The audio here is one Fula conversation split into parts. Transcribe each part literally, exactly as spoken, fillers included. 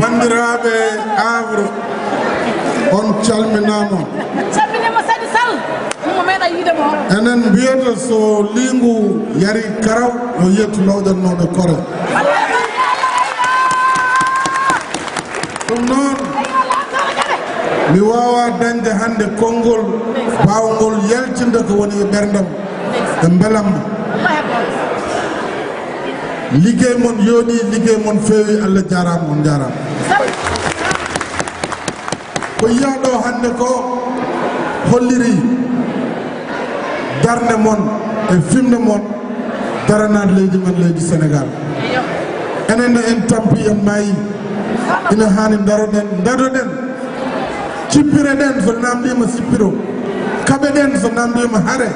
Banndiraaɓe Havre, on calminaama. Calminima Sadi Sall. Mo meeɗa yiide mo. Enen mbiyata so liingu yari karaw, yo yettu lawƴannooɗo kore. Ɗum noon, mi waawaa dañde hannde konngol baawnngol yaltinde ko woni e ɓerndam e mbelamma. Liggey mon yooɗi, liggey mon feewi, Allah jaaraama, on jaaraama. Ko yiyaa ɗo hannde ko holliri darnde mon e fimde mon daranaade leydi men, leydi Senegaal. Enen ne en tampi, en maayi. Ina haani ndaroɗen, ndadoɗen. Cippireɗen so namdiima sippiro. Kaɓeɗen so namdiima hare.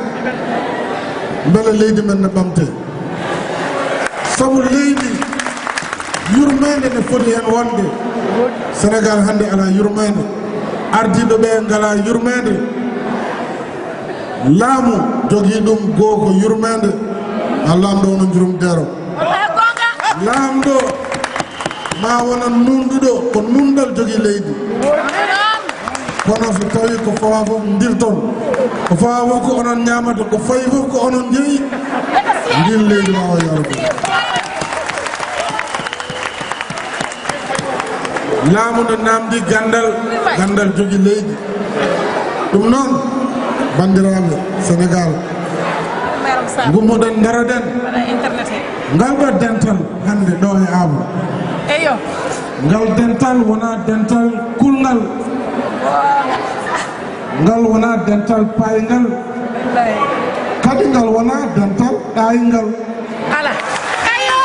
Mbele leydi men ne ɓamte. Sabu leydi yurmeende ne foti heen wonde. Senegaal hannde alaa yurmeende. Ardiiɓe ɓe ngalaa yurmeende. Laamu jogii ɗum goo ko yurmeende. A laamɗo wona njurum dero. Laamɗo ma wona nunɗuɗo, ko nunɗal jogii leydi. Kono so tawi ko fawa fof ndirton, ko fawa fof ko onon ñaamata, ko fayi fof ko onon jeyi, ndin leydi ma o yarata. Laamu no namdi gandal, gandal jogi leydi. Ɗum noon, banndiraaɓe Senegaal, ngummoɗen, ndaroɗen. Ngal ɗo dental hannde ɗo e Aabra. Eyo. Ngal dental wonaa dental kulngal. Ngal wonaa dental payngal. Kadi ngal wonaa dental ɗayngal. Ala. Eyo.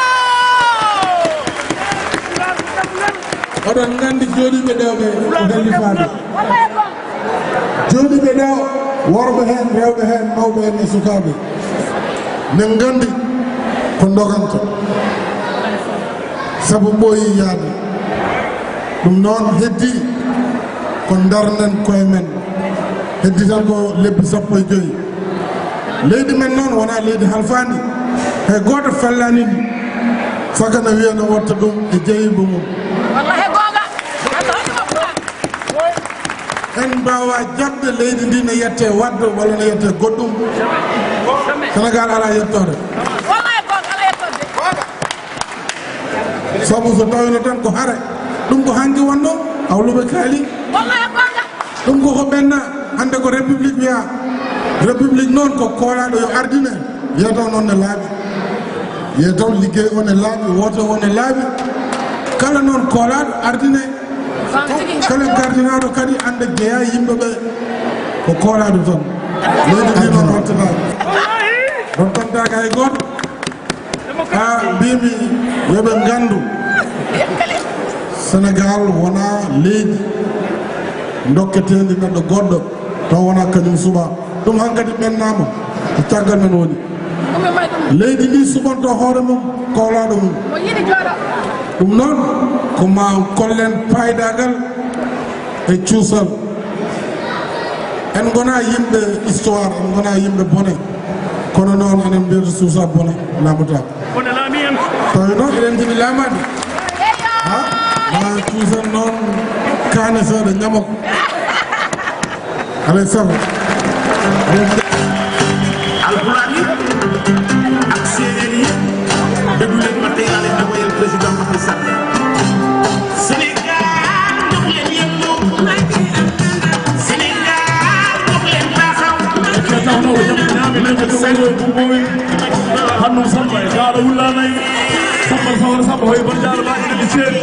Oɗon nganndi jooɗiiɓe ɗo ɓe ko hellifaade. Jooɗiiɓe ɗo, worɓe heen, rewɓe heen, mawɓe heen e sukaaɓe, min nganndi ko ndoganta, sabu ɓooyi yaade. Ɗum noon, heddii ko ndarnen koye men, heddii tan ko lebbi sappo e joy. Leydi men noon wonaa leydi halfaandi, hay gooto fellaani ndi, saka na wiya no watta ɗum e jeyiiɓe mum. Wallahi goonga. En mbaawaa jaɓde leydi ndi ne yettee Wade walla ne yettee goɗɗum. Senegaal alaa yettoode. Wallahi goonga, alaa yettoode. Sabu so tawino tan ko hare, ɗum ko hanki wonno, hawluɓe kaali. Wallahi goonga. Ɗum ko ko ɓenna, hannde ko république wiyaa. République noon ko koolaaɗo yo ardine, yeeto noon ne laaɓi. Yeeto liggey o ne laaɓi, woote o ne laaɓi. Kala noon koolaaɗo ardine. Kala gardinaaɗo kadi annda jeyaa yimɓe ɓe ko koolaaɗo tan. Leydi ndi noon wattata. Ɗon tantaaka hay gooto. Haa mbimi yo ɓe nganndu, Senegaal wonaa leydi dokketeendi neɗɗo goɗɗo taw wonaa kañum suɓaa. Ɗum hankadi ɓennaama ko caggal men woni. Leydi ndi suɓanto hoore mum, koolaaɗo mum. Ɗum noon ko ma kollen paydaagal e cuusal. En ngonaa yimɓe histoire, en ngonaa yimɓe bone, kono noon enen mbiyata suusa bone laamata. Tawi noon eɗen njiɗi laamaade. Ha? Ma cuusan noon kaane seeɗa ñama ko. Alay sago. Alpulaar yi ak séeréer yi, déglu leen ma tey laa leen di woyal président Macky Sall. Sénégal, jóg leen yëngu. Sénégal, jóg leen taxaw. Hannum Samba e Daara Wullaanay, Samba Sawar Samba hoy Banjaara Baaji Nabi Ceeri.